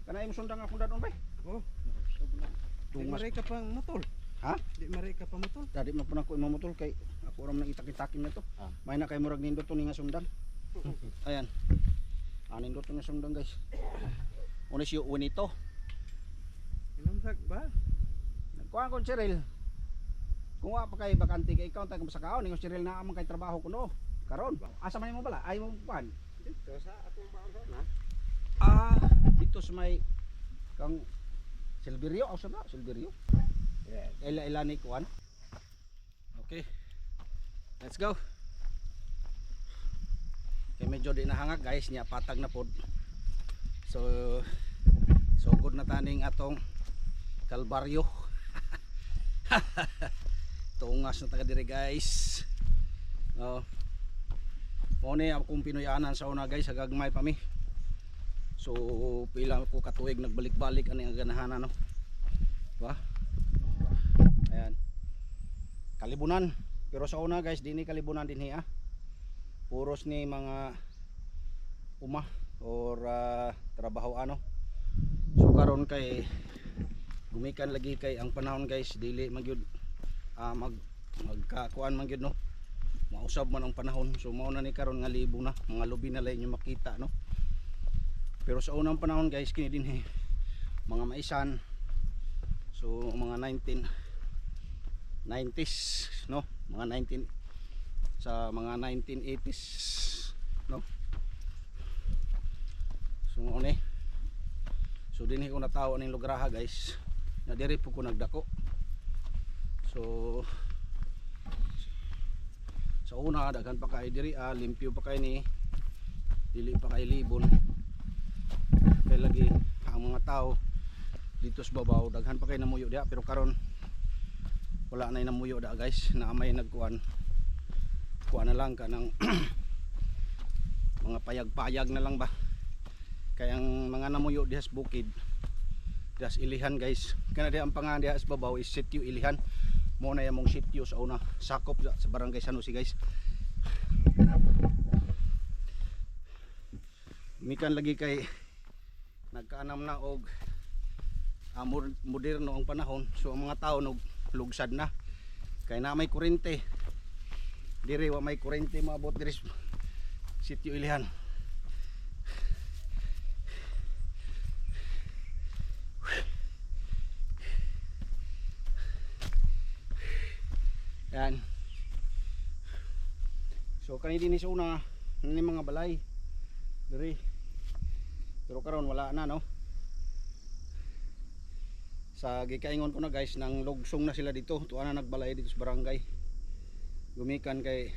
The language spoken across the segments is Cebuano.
Kanay mo sundang akong dadon bay. Oh. Di Tungas. maray ka pang mutol. Ha? Di maray ka pa mutol. Dadi man po na ko imamutol kay ako ram nang itak-itakin na to. Ah. May na kay murag nindot to ni nga sundan. Ayan. Ah, nindot to nga sundan, guys. Una siya unito. Inamsag ba? Nagkuha ko Cyril. Kung wa pa kay bakante kay ikaw ta sa kaon ningon Cyril na amang kay trabaho kuno. Karon. Asa man mo bala? Ay mo kuan. Dito sa atong baon na. Ah, dito sa may kang Silverio, asa ba? Silverio. Yes. Ila ila ni kuan. Okay. Let's go. Kay medyo di nahangak, guys, niya patag na pod. So sugod na taning atong kalbaryo. Tungas na taga diri, guys. Oh. Mo ni akong Pinoyanan sa una, guys, hagagmay pa mi. So pila ko katuig nagbalik-balik ani ang ganahanan, no. Ba? Ayan. Kalibunan. Pero sa una, guys, dinhi kalibunan dinhi ah. Puros ni mga uma or trabaho ano. So karon kay gumikan lagi kay ang panahon, guys, dili magyud mag magkakuan man gyud, no. Mausab man ang panahon. So mao na ni karon nga libo na, mga lubi na lang inyo makita, no. Pero sa unang panahon, guys, kini dinhi mga maisan. So mga 1990s, no, mga 19 sa mga 1980s, no. So mao ni. So dinhi ko natawo ning lugraha, guys. Na diri po ko nagdako. So sa una daghan pa kay diri ah, limpyo pa kay ni. Dili pa kay libon. Kay lagi ang mga tao dito sa babaw daghan pa kay namuyo diha, pero karon wala na namuyo da, guys, na may nagkuan kuan na lang kanang mga payag-payag na lang ba. Kaya ang mga namuyo diha sa bukid, diha sa Ilihan, guys, kana diha ang pangan diha sa babaw is Sitio Ilihan. Mo na yamong sitio sa una, sakop sa Barangay San Jose, guys. Mikan lagi kay nagkaanam na og moderno ang panahon, so ang mga tao nog lugsad na kay na may kuryente dire. Wa may kuryente maabot diri sa Sitio Ilihan. Yan. So kani dinhi sa una ni mga balay diri, pero karon wala na, no. Sa gikaingon ko na, guys, nang lugsong na sila dito, tuwa na nagbalay dito sa barangay. Gumikan kay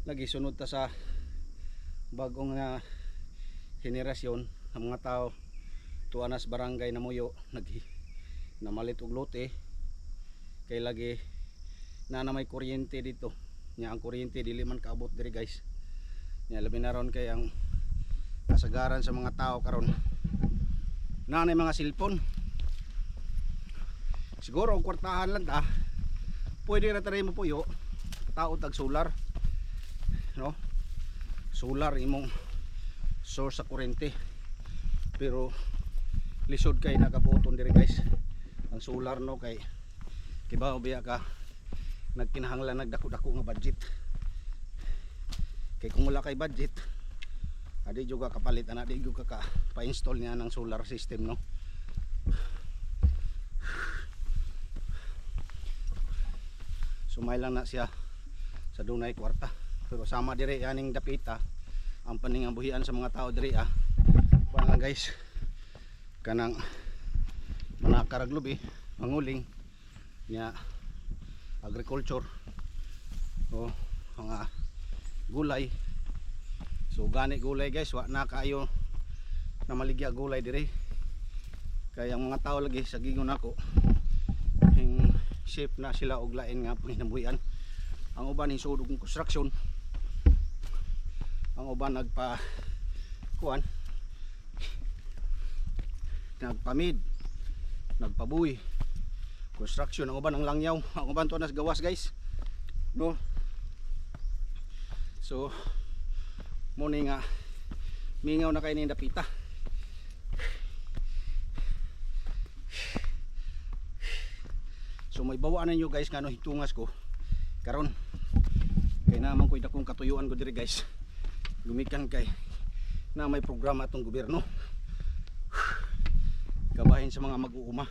lagi sunod ta sa bagong na henerasyon ang mga tao tuwa na sa barangay namuyo, nag namalit og lote kay lagi na may kuryente dito. Nya ang kuryente dili man kaabot diri, guys. Nya labi na ron kay ang kasagaran sa mga tao karon na may mga cellphone. Siguro ang kwartahan lang ta, pwede ra tayo mo puyo tao tag solar, no. Solar imong source sa kuryente, pero lisod kay nakabuton diri, guys, ang solar, no, kay kibaw biya ka nagkinahanglan nagdako-dako nga budget. Kay kung wala kay budget, adi juga kapalit ana, di juga ka pa-install niya ng solar system, no. Sumay lang na siya sa dunay kwarta. Pero sama dire aning dapita ang paningabuhian sa mga tao diri ah. Kuan lang, guys, kanang manakarag lubi, manguling nya agriculture o mga gulay. So gani gulay, guys, wa na kaayo na maligya gulay diri kay ang mga tao lagi sa gingon nako hing shape na sila og lain nga panginabuhian. Ang uban hisud og construction, ang uban nagpa kuan, nagpamid, nagpabuy, construction ang uban, ang langyaw ang uban to nas gawas, guys, no. So mo ni nga mingaw na kay ni dapita. So may bawaan ninyo guys ngano hitungas ko karon kay naman ko'y dakong katuyuan ko diri guys. Gumikan kay na may programa atong gobyerno. Gabahin sa mga mag-uuma.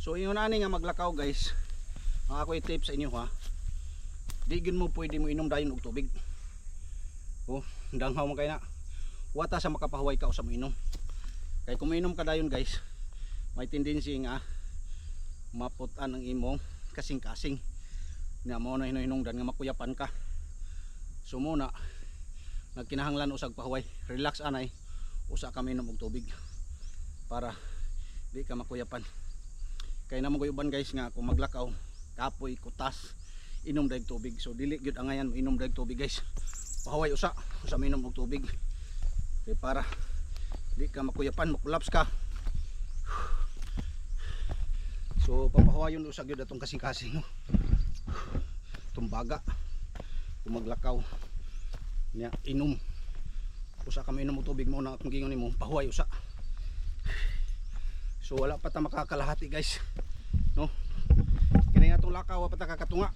So ingon ani nga maglakaw guys. Ang ako tip sa inyo ha. Di gyud mo pwede mo inom dayon og tubig. Oh, danghaw man kay na. Wata sa makapahuway ka usa mo inom. Kay kung mainom ka dayon guys, may tendency nga maput-an ang imong kasing-kasing. Nga mao na hinuhinungdan nga makuyapan ka. So muna nagkinahanglan usag pahuway. Relax anay usa ka mainom og tubig para di ka makuyapan. Kay namo koy uban guys nga kung maglakaw kapoy kutas inom daig tubig. So dili gyud angayan mo inom daig tubig guys. Pahuway usa usa mainom og tubig kay para di ka makuyapan, makulaps ka. So papahuwayon usa gyud atong kasing-kasing, no. Tumbaga kung maglakaw nya inom usa ka mainom og tubig mo na akong gingon nimo pahuway usa. So wala pa ta makakalahati guys, no. Kini atong lakaw wa pa ta kakatunga.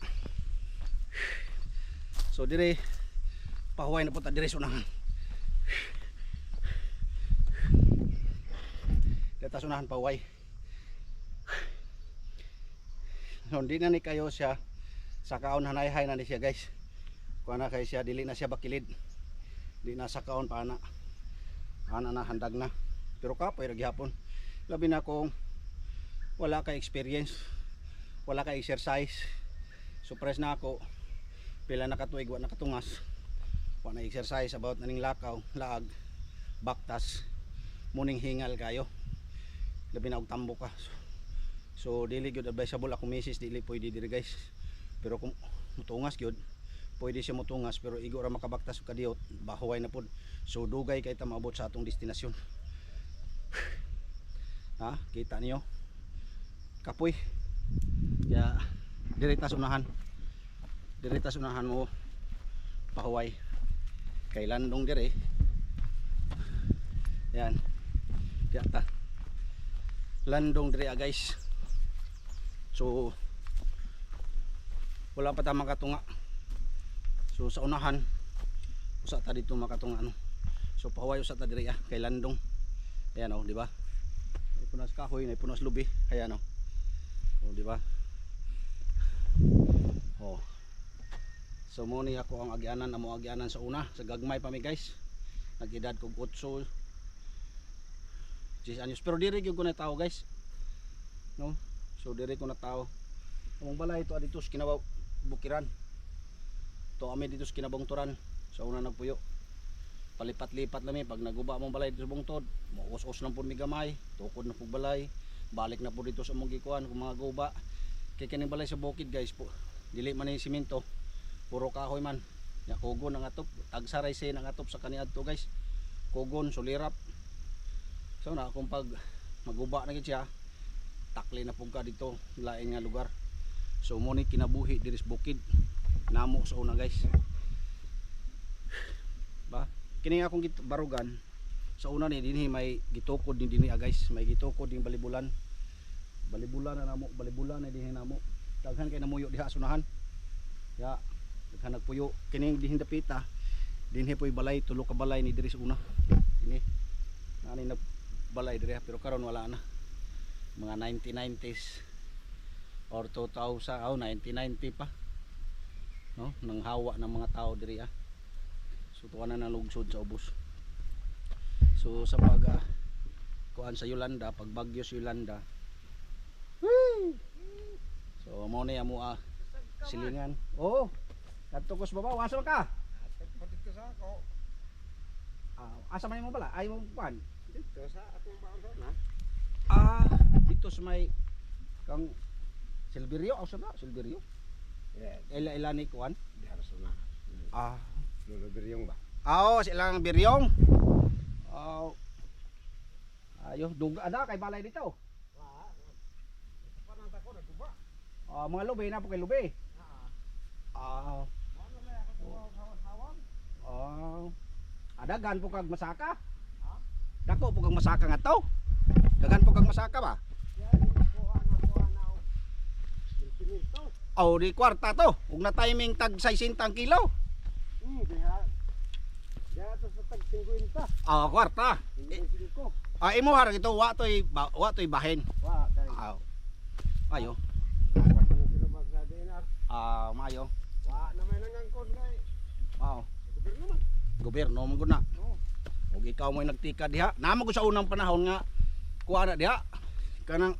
So dire pahuway na po ta dire sa unahan. Dito sa unahan pahuway. So hindi na ni kayo siya sa kaon, hanayhay na ni siya guys. Kuha na kay siya, dili na siya bakilid. Di na sa kaon pa ana. Ana na handag na. Pero kapoy ra gihapon. Labi na kung wala ka experience, wala ka exercise. Surprise na ako. Pila na katuig wa nakatungas. Wa na exercise about naning lakaw, laag, baktas, muning hingal kayo. Labi na og tambo ka. So dili gyud advisable ako misis, dili pwede diri guys. Pero kung mutungas gyud, pwede siya mutungas pero igo ra makabaktas og kadiyot, bahuway na pod. So dugay kay ta maabot sa atong destinasyon. Ha, kita niyo. Kapoy. Kaya direta sa unahan. Direta sa unahan mo pahuway. Kay landong dire. Yan. Diya ta. Landong dire ah, guys. So wala pa ta makatunga. So sa unahan usa ta dito makatunga ano. So pahuway usa ta dire ah, kay landong. Ayan oh, di ba? May punas kahoy, may punas lubi. Ayan oh. Oh, di ba? Oh. So mo ni ako ang agyanan, amo agyanan sa una, sa gagmay pa mi guys. Nag-edad kog 8 10 anyos. Pero diri gyud ko na tao guys. No? So diri ko na tao. Among balay ito dito sa Kinabaw Bukiran. To ami dito sa Kinabongturan sa una nagpuyo. Palipat-lipat lang mi pag naguba among balay dito sa bungtod, muus-us lang pud mi gamay, tukod na pud balay, balik na pud dito sa among gikuan kung mga guba. Kay kining balay sa bukid guys po. Dili man ni simento, puro kahoy man. Ya kugon ang atop, tagsaray sin ang atop sa kaniadto guys. Kugon, sulirap. So na kung pag maguba na gid siya, takli na pud ka dito lain nga lugar. So mo ni kinabuhi diri sa bukid namo sa una guys. Ba kini akong barugan sa una ni dinhi may gitukod din dinhi ah, guys, may gitukod ding balibulan. Balibulan na namo, balibulan na dinhi namo. Daghan kay namuyo diha sa unahan. Ya, daghan nagpuyo kining dinhi dapita. Dinhi poy balay, tulo ka balay ni diri sa una. Kini nani na balay diri pero karon wala na. Mga 1990s or 2000, oh, 1990 pa. No, nang hawa ng mga tao diri ah. So tuwa na nalungsod sa ubos. So sa pag kuan sa Yolanda, pag bagyo sa Yolanda. Whee! So mo na mo silingan. Oo. Kadto ko sa babaw, asa man ka? Ato dito sa ako. Ah, asa man mo bala? Ay mo kuan. Dito sa atong baon sa na. Ah, dito sa may kang Silverio, asa na? Silverio. Yes. Ila ila ni kuan. Diha sa na. Ah, Lolo Biryong ba? Oo, silang biryong. Oh. Ayo, duga ada kay balay dito. Ah, mga lubi na po kay lubi. Ah. Oh. Adagan po kag masaka. Dako po kag masaka nga to. Dagan po kag masaka ba? Oh, di kwarta to. Ug na timing tag 60 ang kilo. Diha. Diha to sa tag 50. Ah, kwarta. 55. Ah, imo har ito wa to'y bahin. Wa kay. Ah. Ayo. Dapat man sila ba sa DNR? Ah, maayo. Wa na may nangangkon kay. Oh, Gobyerno man. gobyerno man gud na. Oo. Ug ikaw mo'y nagtika diha. Namo ko sa unang panahon nga kuha na diha. Kanang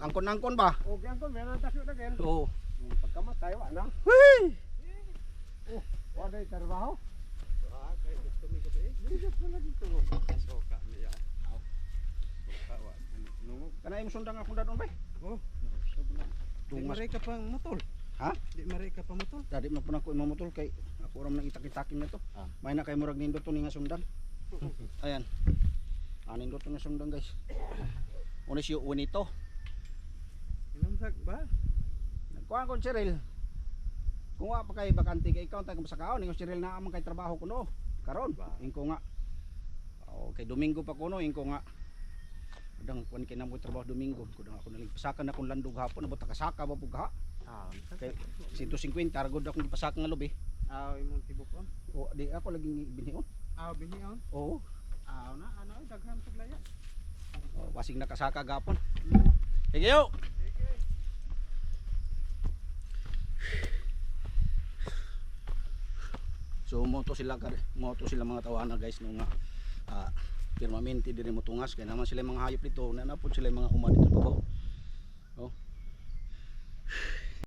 angkon-angkon ba? Okay angkon meron tasyo na gel. Oo. Pagkamatay wa na. Wey! Oh, wa day trabaho. Ah, kay gusto mi gabi. Bigas pa lagi to. Soka niya. Soka wa. Nungog. Kana imong sundang akong dadon bay. Oh, nausab na. Di Tungas. maray ka pang mutol. Ha? Di maray ka pa mutol. Dadi man po na ko imamutol kay ako ra man nang itak-itakin na to. Ah. May na kay murag nindot to ni nga sundan. Ayan. Ah, nindot to nga sundan, guys. Una siya unito. Inamsag ba? Nagkuha ko Cyril. Kung wa pa kay bakante kay ikaw ta sa kaon ingon Cyril na amang kay trabaho kuno. Karon, Ba. ingko nga. Okay, Domingo pa kuno ingko nga. Adang kuan kay namo trabaho Domingo, kudang ako naligpasakan akong landog hapon abot takasaka ba pug ha. Ah, Kay 150 argod akong gipasaka nga lubi. Ah, imong tibok on. O di ako lagi binhion. Ah, binion. Oo. Ah, na ano ay daghan paglaya. Oh, wasing nakasaka gapon. Sige yo. So moto sila mga tawana, guys, no nga permanente diri mo tungas kay naman sila mga hayop dito na napod sila yung mga uma dito babaw. Oh.